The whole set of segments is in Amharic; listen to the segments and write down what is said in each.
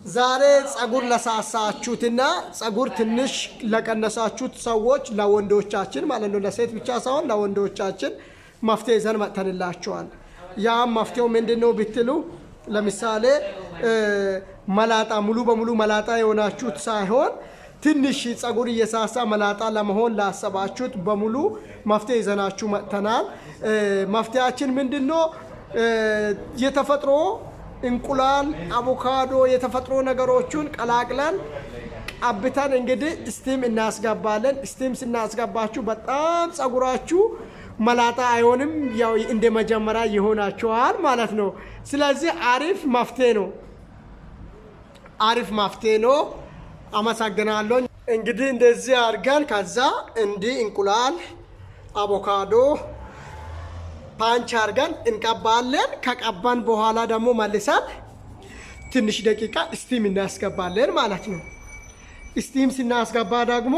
ዛሬ ጸጉር ለሳሳችሁትና ጸጉር ትንሽ ለቀነሳችሁት ሰዎች ለወንዶቻችን ማለት ነው፣ ለሴት ብቻ ሳይሆን ለወንዶቻችን መፍትሄ ይዘን መጥተንላችኋል። ያም መፍትሄው ምንድን ነው ብትሉ፣ ለምሳሌ መላጣ ሙሉ በሙሉ መላጣ የሆናችሁት ሳይሆን ትንሽ ጸጉር እየሳሳ መላጣ ለመሆን ላሰባችሁት በሙሉ መፍትሄ ይዘናችሁ መጥተናል። መፍትሄያችን ምንድን ነው? የተፈጥሮ እንቁላል፣ አቮካዶ፣ የተፈጥሮ ነገሮችን ቀላቅለን ቀብተን እንግዲህ steam እናስገባለን። Steam ስናስገባችሁ በጣም ጸጉራችሁ መላጣ አይሆንም፣ ያው እንደ መጀመሪያ ይሆናችኋል ማለት ነው። ስለዚህ አሪፍ መፍትሄ ነው፣ አሪፍ መፍትሄ ነው። አመሰግናለሁ። እንግዲህ እንደዚህ አድርገን ከዛ እንዲህ እንቁላል፣ አቮካዶ ፓንች አድርገን እንቀባለን። ከቀባን በኋላ ደግሞ መልሰን ትንሽ ደቂቃ steam እናስገባለን ማለት ነው። Steam ስናስገባ ደግሞ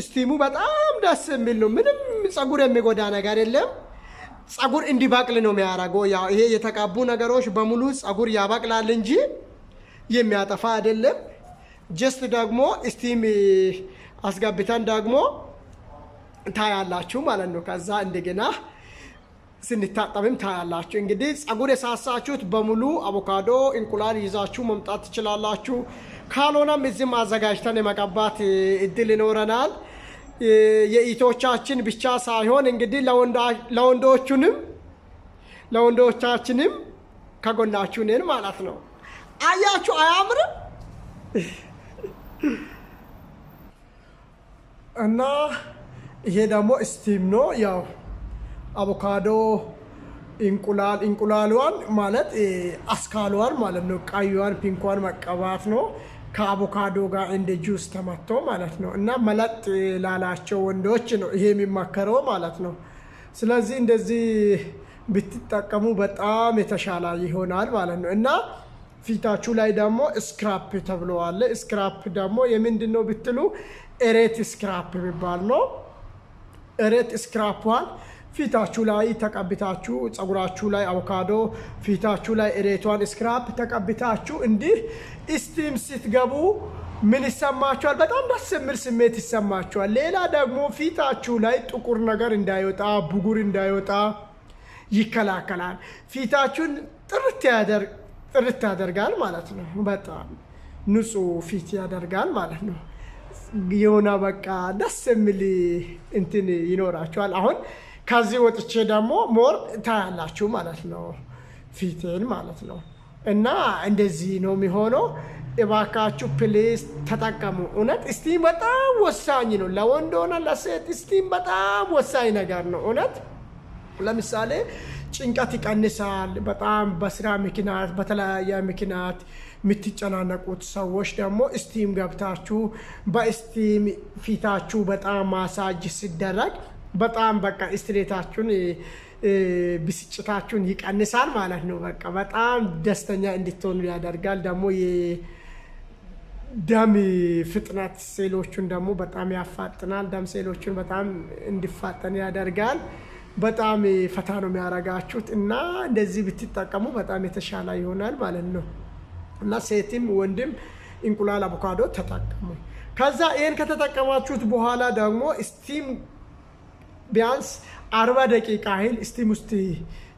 steam ኡ በጣም ደስ የሚል ነው። ምንም ጸጉር የሚጎዳ ነገር የለም። ጸጉር እንዲበቅል ነው የሚያደርገው። ያው ይሄ የተቀቡ ነገሮች በሙሉ ጸጉር ያበቅላል እንጂ የሚያጠፋ አይደለም። Just ደግሞ steam አስገብተን ደግሞ ታያላችሁ ማለት ነው። ከዛ እንደገና ስንታጠብም ታያላችሁ። እንግዲህ ጸጉር የሳሳችሁት በሙሉ አቮካዶ፣ እንቁላል ይዛችሁ መምጣት ትችላላችሁ። ካልሆነም እዚህም አዘጋጅተን የመቀባት እድል ይኖረናል። የኢቶቻችን ብቻ ሳይሆን እንግዲህ ለወንዶቹንም ለወንዶቻችንም ከጎናችሁ ነን ማለት ነው። አያችሁ አያምርም? እና ይሄ ደግሞ steam ነው። ያው አቮካዶ እንቁላል እንቁላሏን ማለት አስካሏን ማለት ነው። ቀዩዋን pink ኳን መቀባት ነው ከአቮካዶ ጋር እንደ ጁስ ተመቶ ማለት ነው። እና መለጥ ላላቸው ወንዶች ነው ይሄ የሚመከረው ማለት ነው። ስለዚህ እንደዚህ ብትጠቀሙ በጣም የተሻለ ይሆናል ማለት ነው። እና ፊታችሁ ላይ ደግሞ scrub ተብለዋል። Scrub ደግሞ የምንድን ነው ብትሉ እሬት scrub የሚባል ነው። እሬት scrub ኧን ፊታችሁ ላይ ተቀብታችሁ ጸጉራችሁ ላይ አቮካዶ፣ ፊታችሁ ላይ እሬቷን scrub ተቀብታችሁ እንዲህ steam ስትገቡ ምን ይሰማችኋል? በጣም ደስ የሚል ስሜት ይሰማችኋል። ሌላ ደግሞ ፊታችሁ ላይ ጥቁር ነገር እንዳይወጣ፣ ብጉር እንዳይወጣ ይከላከላል። ፊታችሁን ጥርት ያደርጋል ማለት ነው። በጣም ንጹህ ፊት ያደርጋል ማለት ነው። የሆነ በቃ ደስ የሚል እንትን ይኖራችኋል። አሁን ከዚህ ወጥቼ ደግሞ more ታያላችሁ ማለት ነው፣ ፊቴን ማለት ነው። እና እንደዚህ ነው የሚሆነው። እባካችሁ please ተጠቀሙ። እውነት steam በጣም ወሳኝ ነው፣ ለወንድ ሆነ ለሴት steam በጣም ወሳኝ ነገር ነው። እውነት ለምሳሌ ጭንቀት ይቀንሳል። በጣም በስራ ምክንያት በተለያየ ምክንያት የምትጨናነቁት ሰዎች ደግሞ steam ገብታችሁ በ steam ፊታችሁ በጣም ማሳጅ ሲደረግ በጣም በቃ stress ኣችሁን ብስጭታችሁን ይቀንሳል ማለት ነው። በቃ በጣም ደስተኛ እንድትሆኑ ያደርጋል። ደግሞ የደም ፍጥነት ሴሎቹን ደግሞ በጣም ያፋጥናል። ደም ሴሎቹን በጣም እንዲፋጠን ያደርጋል። በጣም ፈታ ነው የሚያረጋችሁት እና እንደዚህ ብትጠቀሙ በጣም የተሻለ ይሆናል ማለት ነው። እና ሴትም ወንድም እንቁላል፣ አቮካዶ ተጠቀሙ። ከዛ ይህን ከተጠቀማችሁት በኋላ ደግሞ steam ቢያንስ 40 ደቂቃ ያህል steam ውስጥ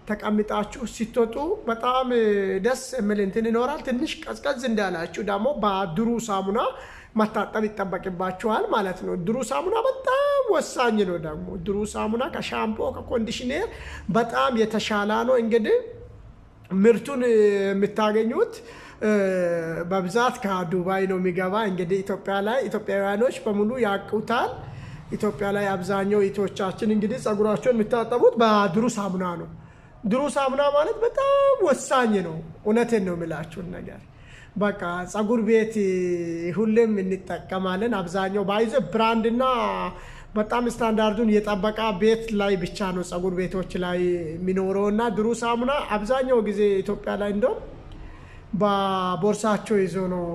ተቀምጣችሁ ስትወጡ በጣም ደስ የሚል እንትን ይኖራል። ትንሽ ቀዝቀዝ እንዳላችሁ ደግሞ በድሩ ሳሙና መታጠብ ይጠበቅባችኋል ማለት ነው። ድሩ ሳሙና በጣም ወሳኝ ነው። ደግሞ ድሩ ሳሙና ከሻምፖ ከ conditioner በጣም የተሻለ ነው። እንግዲህ ምርቱን የምታገኙት በብዛት ከዱባይ ነው የሚገባ። እንግዲህ ኢትዮጵያ ላይ ኢትዮጵያውያኖች በሙሉ ያውቁታል። ኢትዮጵያ ላይ አብዛኛው እህቶቻችን እንግዲህ ጸጉራቸውን የሚታጠቡት በድሩ ሳሙና ነው። ድሩ ሳሙና ማለት በጣም ወሳኝ ነው። እውነቴን ነው የምላችሁን ነገር በቃ ጸጉር ቤት ሁሌም እንጠቀማለን። አብዛኛው by the brand እና በጣም ስታንዳርዱን የጠበቀ ቤት ላይ ብቻ ነው ጸጉር ቤቶች ላይ የሚኖረው እና ድሩ ሳሙና አብዛኛው ጊዜ ኢትዮጵያ ላይ እንደውም በቦርሳቸው ይዞ ነው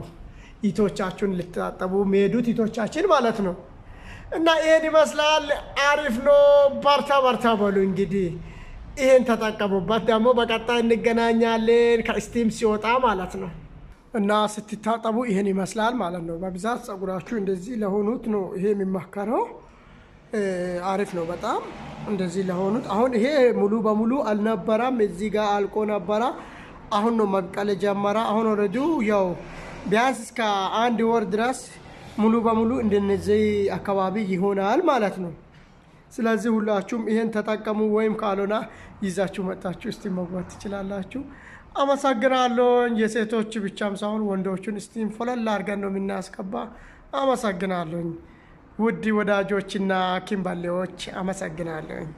እህቶቻችሁን ልትታጠቡ የሚሄዱት እህቶቻችን ማለት ነው። እና ይሄን ይመስላል። አሪፍ ነው። በርታ በርታ በሉ እንግዲህ ይሄን ተጠቀሙበት። ደግሞ በቀጣይ እንገናኛለን ከ steam ሲወጣ ማለት ነው። እና ስትታጠቡ ይህን ይመስላል ማለት ነው። በብዛት ጸጉራችሁ እንደዚህ ለሆኑት ነው ይሄ የሚመከረው። አሪፍ ነው በጣም እንደዚህ ለሆኑት። አሁን ይሄ ሙሉ በሙሉ አልነበረም፣ እዚህ ጋር አልቆ ነበረ። አሁን ነው መብቀል ጀመረ። አሁን already ያው ቢያንስ እስከ አንድ ወር ድረስ ሙሉ በሙሉ እንደነዚህ አካባቢ ይሆናል ማለት ነው። ስለዚህ ሁላችሁም ይሄን ተጠቀሙ፣ ወይም ካልሆነ ይዛችሁ መጣችሁ steam መግባት ትችላላችሁ። አመሰግናለሁ። የሴቶች ብቻም ሳይሆን ወንዶቹን steam ፎለል አድርገን ነው የምናስገባ። አመሰግናለሁኝ ውድ ወዳጆችና ኪምባሌዎች፣ አመሰግናለሁኝ።